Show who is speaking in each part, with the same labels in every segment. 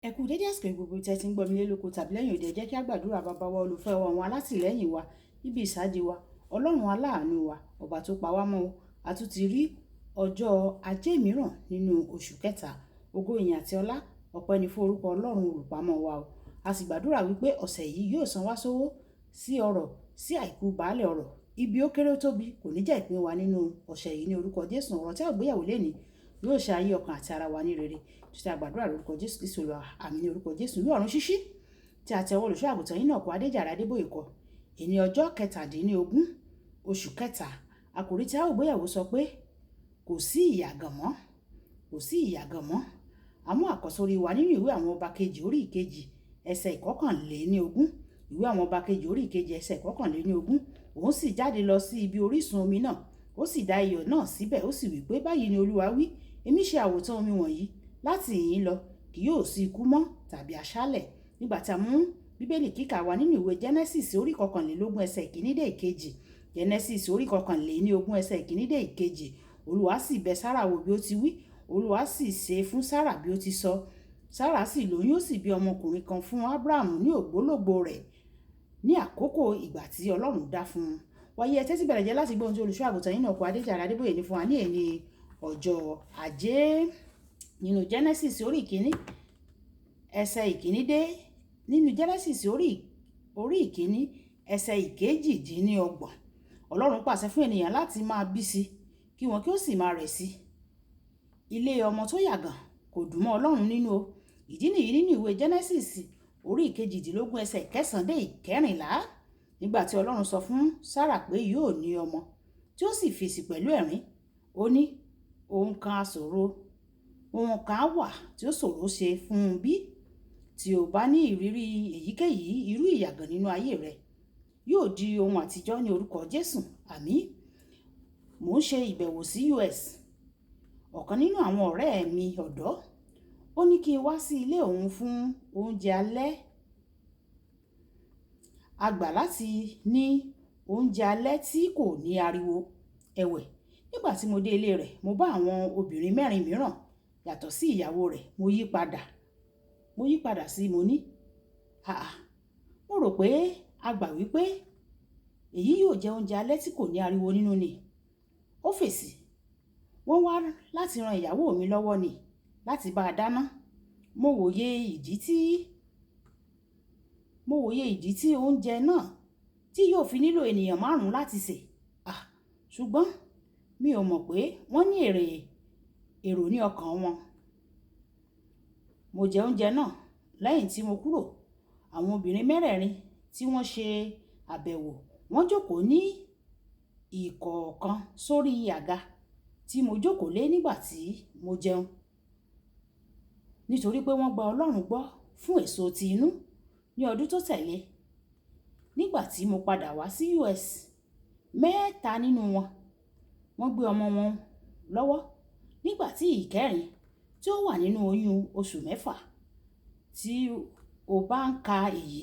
Speaker 1: Ẹ kú dédé àsìkò yìí gbogbo tí ẹ ti ń gbọ́ mi lé lóko tàbí lẹ́yìn òde. Ẹ jẹ́ kí a gbàdúrà. Bàbá wa olùfẹ́ wa, àwọn alátìlẹ́yìn wa níbi ìsádi wa, Ọlọ́run aláàánú wa, ọba tó pa wá mọ́ o. A tún ti rí ọjọ́ ajé mìíràn nínú oṣù kẹta. Ògo, ìyìn àti ọlá, ọpẹ́ ni fún orúkọ Ọlọ́run olùpamọ́ wa o. A sì gbàdúrà wípé ọ̀sẹ̀ yìí yóò san wá sówó, sí ọrọ̀, sí àìkú baálẹ̀ ọrọ̀. Ibi ó kéré ó tóbi kò ní jẹ́ ìpín wa nínú ọ̀sẹ̀ yìí ní orúkọ Jésù. Ọ̀rọ̀ tí a gbéyàwó lénìí yóò ṣe ayé, ọkàn àti ara wa ní rere. Tí a gbàdúrà lórúkọ Jésù Kristi Olúwa, àmín. Ní orúkọ Jésù. Ìwé Ọ̀run Ṣíṣí tí a tẹwọ́ olùṣọ́ àgùntàn yìí náà kọ, Adéjàre Adébóyè kọ. Èní ọjọ́ 17 oṣù kẹta, àkòrí tí a ó gbéyàwó sọ pé kò sí ìyàgàn mọ́, kò sí ìyàgàn mọ́. Àmú àkọ́sórí wa nínú Ìwé Àwọn Ọba Kejì orí 2 ẹsẹ̀ 21. Ìwé Àwọn Ọba Kejì orí 2 ẹsẹ̀ 21. Òun sì jáde lọ sí ibi orísun omi náà, ó sì da iyọ̀ náà síbẹ̀, ó sì wí pé, "Báyìí ni Olúwa wí: Èmi ṣe àwòtán omi wọ̀nyí. Láti ìhín lọ, kì yóò sí ikú mọ́ tàbí aṣálẹ̀." Nígbà tí a mú Bíbélì kíkà wa nínú ìwé Genesis orí 21 ẹsẹ̀ 1 dé 2. Genesis orí 21 ẹsẹ̀ 1 dé 2. Olúwa sì bẹ̀ Sárà wò bí ó ti wí, Olúwa sì ṣe fún Sárà bí ó ti sọ. Sárà sì lóyún, ó sì bí ọmọkùnrin kan fún Abrahamu ní ògbólógbòó rẹ̀, ní àkókò ìgbà tí Ọlọ́run dá fún un. Wáyé, ẹ tẹ́tí bẹ̀rẹ̀ jẹ́ láti gbọ́ ohun tí olùṣọ́ àgùntàn yìí náà kọ, Adéjàre Adébóyè, ní fún wa ní èní ọjọ́ ajé nínú Genesis orí 1 ẹsẹ̀ 1 dé, nínú Genesis orí 1 ẹsẹ̀ 28. Ọlọ́run pàṣẹ fún ènìyàn láti máa bí sí, kí wọn kí ó sì máa rẹ̀ sí. Ilé ọmọ tó yàgàn kò dùn mọ́ Ọlọ́run nínú o. Ìdí nìyí, nínú ìwé Genesis orí 18 ẹsẹ̀ 9 dé 14, nígbà tí Ọlọ́run sọ fún Sárà pé yóò ní ọmọ, tí ó sì fèsì pẹ̀lú ẹ̀rín, ó ní, "Ohun kan á ṣòro, ohun kan á wà tí ó ṣòro ṣe fún un bí?" Tí o bá ní ìrírí èyíkéyìí irú ìyàgàn nínú ayé rẹ, yóò di ohun àtijọ́ ní orúkọ Jésù, àmín. Mò ń ṣe ìbẹ̀wò sí US. Ọ̀kan nínú àwọn ọ̀rẹ́ mi ọ̀dọ́, ó ní kí n wá sí ilé òun fún oúnjẹ alẹ́. A gbà láti ní oúnjẹ alẹ́ tí kò ní ariwo. Ẹ̀wẹ̀, nígbà tí mo dé ilé rẹ̀, mo bá àwọn obìnrin mẹ́rin mìíràn yàtọ̀ sí ìyàwó rẹ̀. Mo yí padà sí, mo ní, "Àà, mo rò pé a gbà wípé èyí yóò jẹ́ oúnjẹ alẹ́ tí kò ní ariwo nínú ni." Ó fèsì, "Wọ́n wá láti ran ìyàwó mi lọ́wọ́ ni, láti bá a dáná." Mo wòye ìdí tí oúnjẹ náà tí yóò fi nílò ènìyàn márùn-ún láti sè. À, ṣùgbọ́n mi ò mọ̀ pé wọ́n ní èrò ní ọkàn wọn. Mo jẹ oúnjẹ náà. Lẹ́yìn tí mo kúrò, àwọn obìnrin mẹ́rẹ̀ẹ̀rin tí wọ́n ṣe àbẹ̀wò, wọ́n jókòó ní ìkọ̀ọ̀kan sórí àga tí mo jókòó lé nígbà tí mo jẹun. Nítorí pé wọ́n gba Ọlọ́run gbọ́ fún èso ti inú. Ní ọdún tó tẹ̀lé, nígbà tí mo padà wá sí US, mẹ́ta nínú wọn, wọ́n gbé ọmọ wọn lọ́wọ́ nígbà tí ìkẹrin tí ó wà nínú oyún oṣù 6. Tí o bá ń ka èyí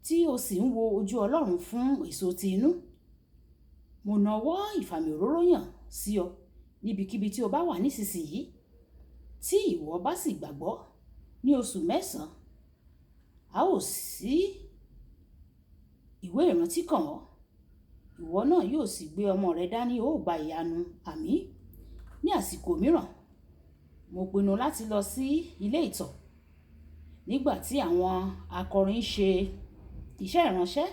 Speaker 1: tí o sì ń wo ojú Ọlọ́run fún èso ti inú, mo nawọ́ ìfàmì òróró yàn sí ọ níbikíbi tí o bá wà nísinsìnyí. Tí ìwọ bá sì gbàgbọ́, ní oṣù 9, a ó ṣí ìwé ìrántí kàn ọ́. Ìwọ náà yóò sì gbé ọmọ rẹ dání, ó gba ìyanu, àmín. Ní àsìkò mìíràn, mo pinnu láti lọ sí ilé ìtọ̀ nígbà tí àwọn akọrin ń ṣe iṣẹ́ ìránṣẹ́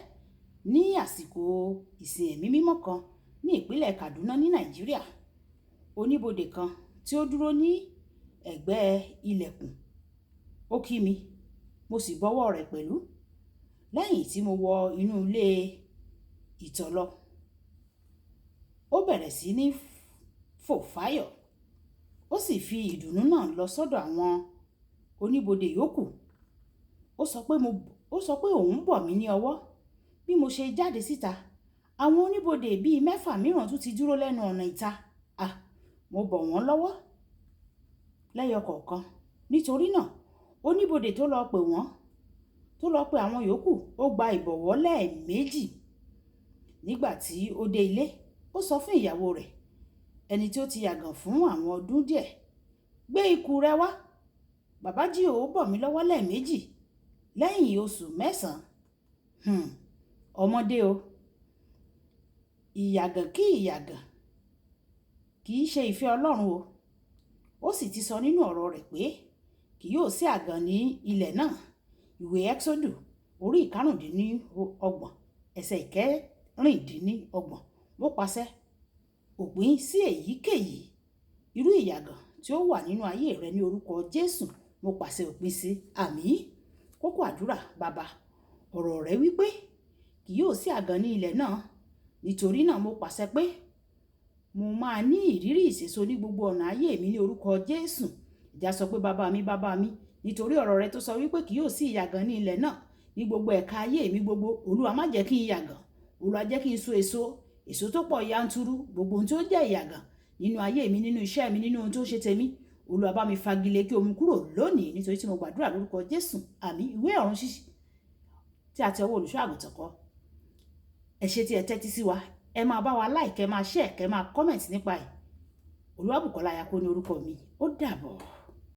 Speaker 1: ní àsìkò ìsìn ẹ̀mí mímọ́ kan ní ìpínlẹ̀ Kaduna ní Nàìjíríà. Oníbodè kan tí ó dúró ní ẹ̀gbẹ́ ilẹ̀kùn, ó kí mi, mo sì bọ̀wọ̀ rẹ̀ pẹ̀lú. Lẹ́yìn tí mo wọ inú ilé ìtọ̀ lọ, ó bẹ̀rẹ̀ sí ní fò fáyọ̀, ó sì fi ìdùnnú náà lọ sọ́dọ̀ àwọn oníbodè yòókù. Ó sọ pé òun ń bọ̀ mí ní ọwọ́. Bí mo ṣe jáde síta, àwọn oníbodè bíi mẹ́fà mìíràn tún ti dúró lẹ́nu ọ̀nà ìta. À, mo bọ̀ wọ́n lọ́wọ́ lẹ́yọ kọ̀ọ̀kan. Nítorí náà, oníbodè tó lọ pè wọ́n, tó lọ pe àwọn yòókù, ó gba ìbọ̀wọ́ lẹ́ẹ̀mejì. Nígbà tí ó dé ilé, ó sọ fún ìyàwó rẹ̀, ẹni tí ó ti yàgàn fún àwọn ọdún díẹ̀, "Gbé ikùn rẹ wá." Bàbá G.O bọ̀ mí lọ́wọ́ lẹ́ẹ̀mejì lẹ́yìn oṣù 9. Ọmọdé o, ìyàgàn kí ìyàgàn kì í ṣe ìfẹ́ Ọlọ́run o. Ó sì ti sọ nínú ọ̀rọ̀ rẹ̀ pé kì yóò sí àgàn ní ilẹ̀ náà. Ìwé Ẹ́xódù orí 25 ẹsẹ̀ 26. Mo pàṣẹ òpin sí èyíkéyìí irú ìyàgàn tí ó wà nínú ayé rẹ ní orúkọ Jésù. Mo pàṣẹ òpin sí. Àmín. Kókó àdúrà. Bàbá, ọ̀rọ̀ rẹ wípé kì yóò sí àgàn ní ilẹ̀ náà. Nítorí náà mo pàṣẹ pé mo máa ní ìrírí ìṣèso ní gbogbo ọ̀nà ayé mi ní orúkọ Jésù. Ìjà sọ pé bàbá mi, bàbá mi, nítorí ọ̀rọ̀ rẹ tó sọ wípé kì yóò sí ìyàgàn ní ilẹ̀ náà ní gbogbo ẹ̀ka ayé mi gbogbo, Olúwa má jẹ́ kí n yàgàn. Olúwa jẹ́ kí n so èso, èso tó pọ̀ yanturu. Gbogbo ohun tí ó jẹ́ ìyàgàn nínú ayé mi, nínú iṣẹ́ mi, nínú ohun tó ṣe tèmi, Olúwa bá mi fagilé kí o mú kúrò lónìí, nítorí tí mo gbàdúrà lórúkọ Jésù. Àmín. Ìwé ọ̀run ṣíṣí tí a ti ọwọ́ olùṣọ́ àgùntàn kọ. Ẹ ṣé tí ẹ tẹ́tí sí wa. Ẹ máa bá wa like, ẹ máa share, kẹ́ máa comment nípa ẹ̀. Olúwabùkọ́lá Ayako ní orúkọ mi. Ó dàbọ̀.